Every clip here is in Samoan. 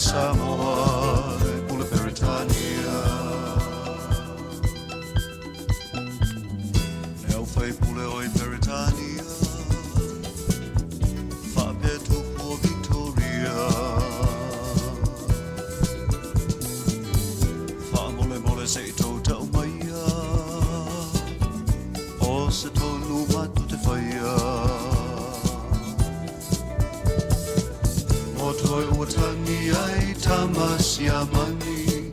Samoa e pule Peretania. Le au faipule o i Peretania, faapea tupu o Victoria. Faamolemole se i tou tau maia, o se tonu matou te faia. O toe ua tagi ai tama siamani,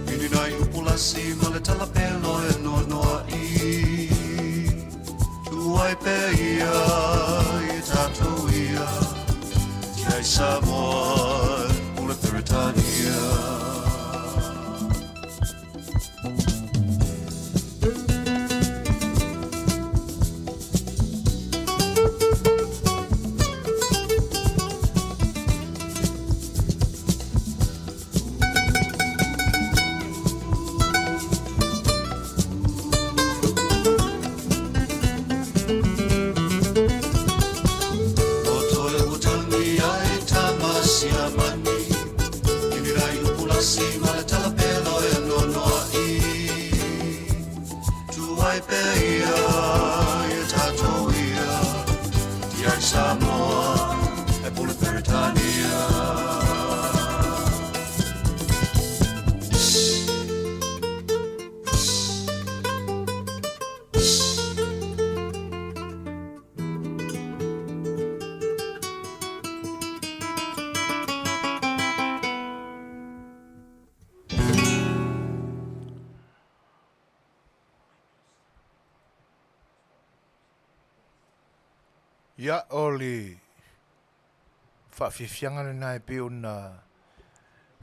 Ini nai upulasi ma le talapelo e noanoai. Tuai pea ia i tatou ia, Tiai Samoa pule Peretania. O toe ua tangi ai tama siamani, Ini rai upulasi ma le talapelo e noanoai. Tuai pea ia i tatou ia, Tiai Samoa e pule Peretania. Ia, o le faafiafiaga lena e pei ona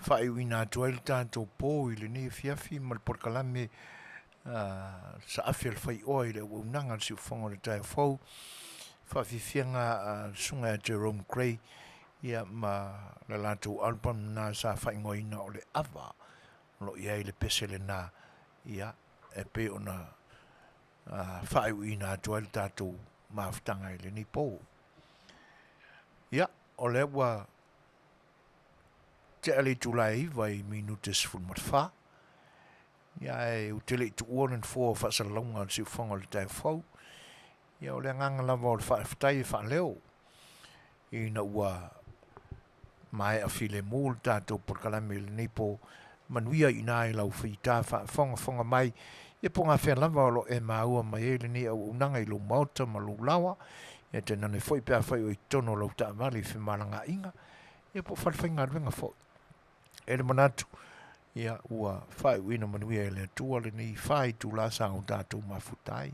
faaiuina atu ai le tatou po i lenei afiafi ma le polokalame saafi a le faioa i le auaunaga a le siufofoga o le taeao fou. Faafiafiaga a le susuga ia Jerome Gray ia ma le latou album na sa faaigoaina o le Ava. O lo o i ai le pese lena ia e pei ona faaiuina atu ai le tatou mafutaga i lenei po. Ia, o lea ua tea le itula e 9 i minute 14. Ia, ae ou te le i tuua le nofoa o faasalalauga o le siufofoga o le taeao fou. Ia, o le agaga lava o le faafetai e faaleo ina ua maea filemu le tatou polokalame i lenei po. Manuia i ina i lau fita faafogafoga mai, ia po o gafea lava o lo o e maua mai ai lenei auaunaga i lou maota ma lou laoa, ia tainane foi pe afai o i totonu o lau taavale i femalagaaiga, ia po o falefaigaluega foi. E le manatu, ia ua faaiuina manuia e le Atua lenei fa itula sa o tatou mafuta ai.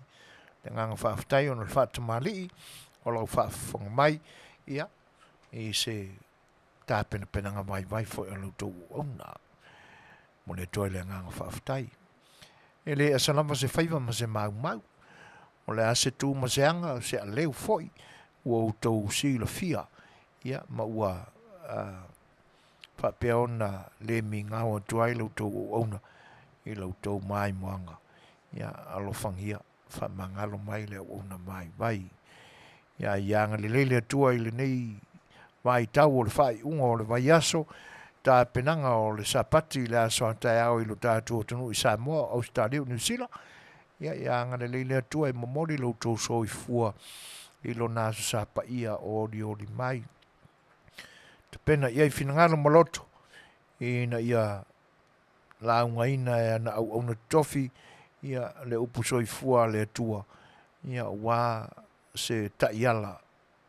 Le agaga faafetai ona o le faatamalii o lau faafofoga mai, ia, i se tapenapenaga vaivai foi a la outou auauna. Momoli atu ai le agaga faafetai. E le asa lava se faiva ma se maumau. O le a se tu ma se aga, o se aleu foi ua outou silafia, ia, ma ua uh, faapea ona le migao atu ai la outou auauna i la outou maimoaga. Ia, alofagia, faamagalo mai le auauna vaivai. Ia, ia agalelei le Atua i lenei vaitau o le faaiuga o le vaiaso, tapenaga o le Sapati i le aso a taeao i lo tatou atunuu i Samoa, Ausetalia, o Niu Sila. Ia, ia agalelei le Atua e momoli lo outou soifua i lona aso sa paia o olioli mai. Tapena i ai finagalo ma loto ina ia laugaina e ana auauna totofi ia le upu soifua a le Atua, ia aua se taiala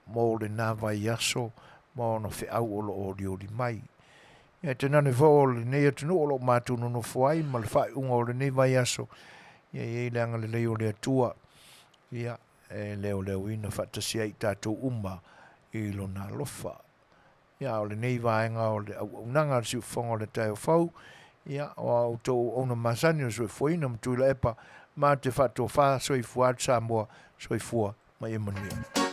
mo lena vaiaso ma ona feau o lo o olioli mai. Ia tainane foi o lenei atunuu o lo o matou nonofo ai ma le faaiuga o lenei vaiaso, ia i ai le agalelei o le Atua, ia e leoleoina faatasi ai i tatou uma i lona alofa. Ia, a o lenei vaega o le auaunaga a le Siufofoga o le Taeao Fou, ia, o a outou auauna masani o le soifuaina ma Tuilaepa, ma te faatofa soifua atu Samoa, soifua ma ia manuia.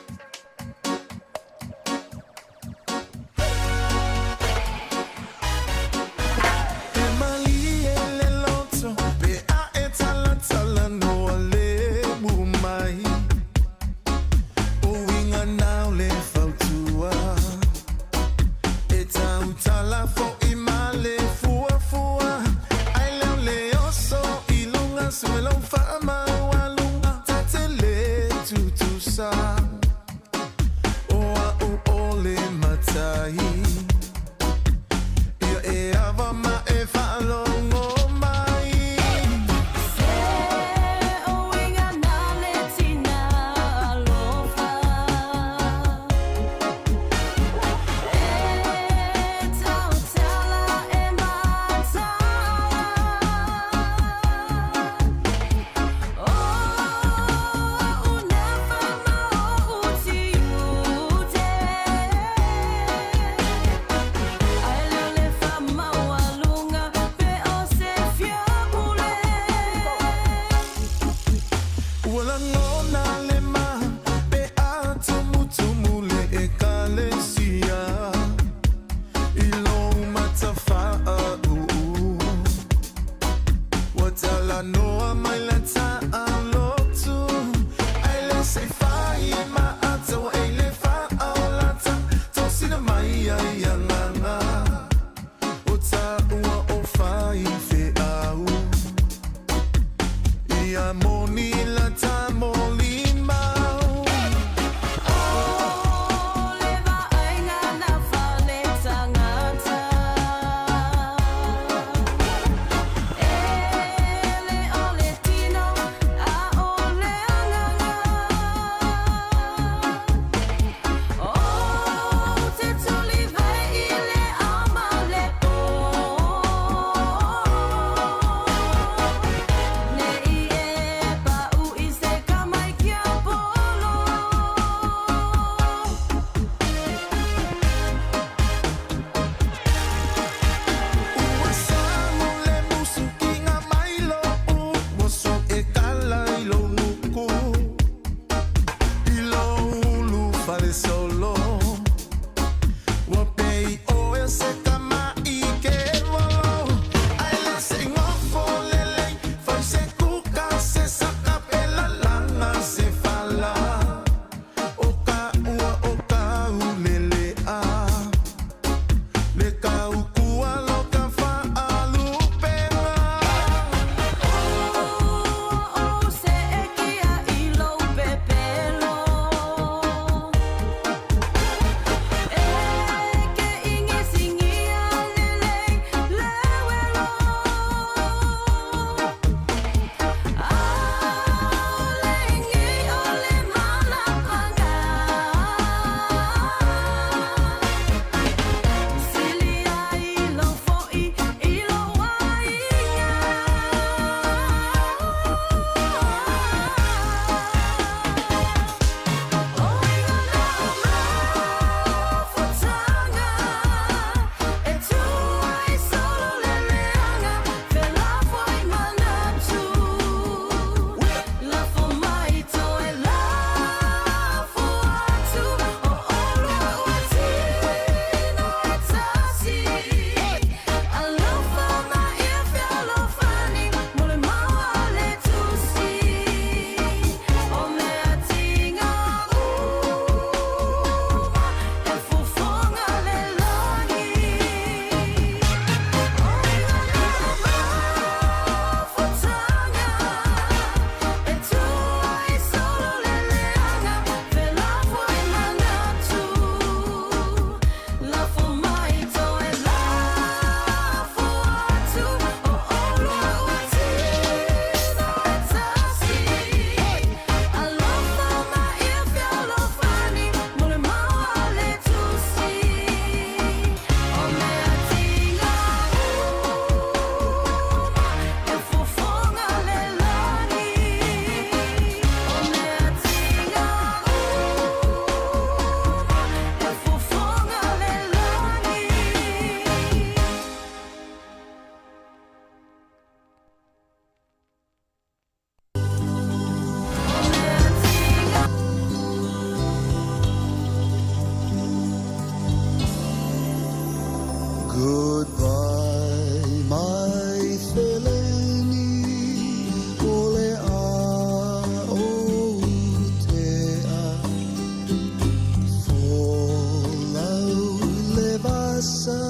Sa.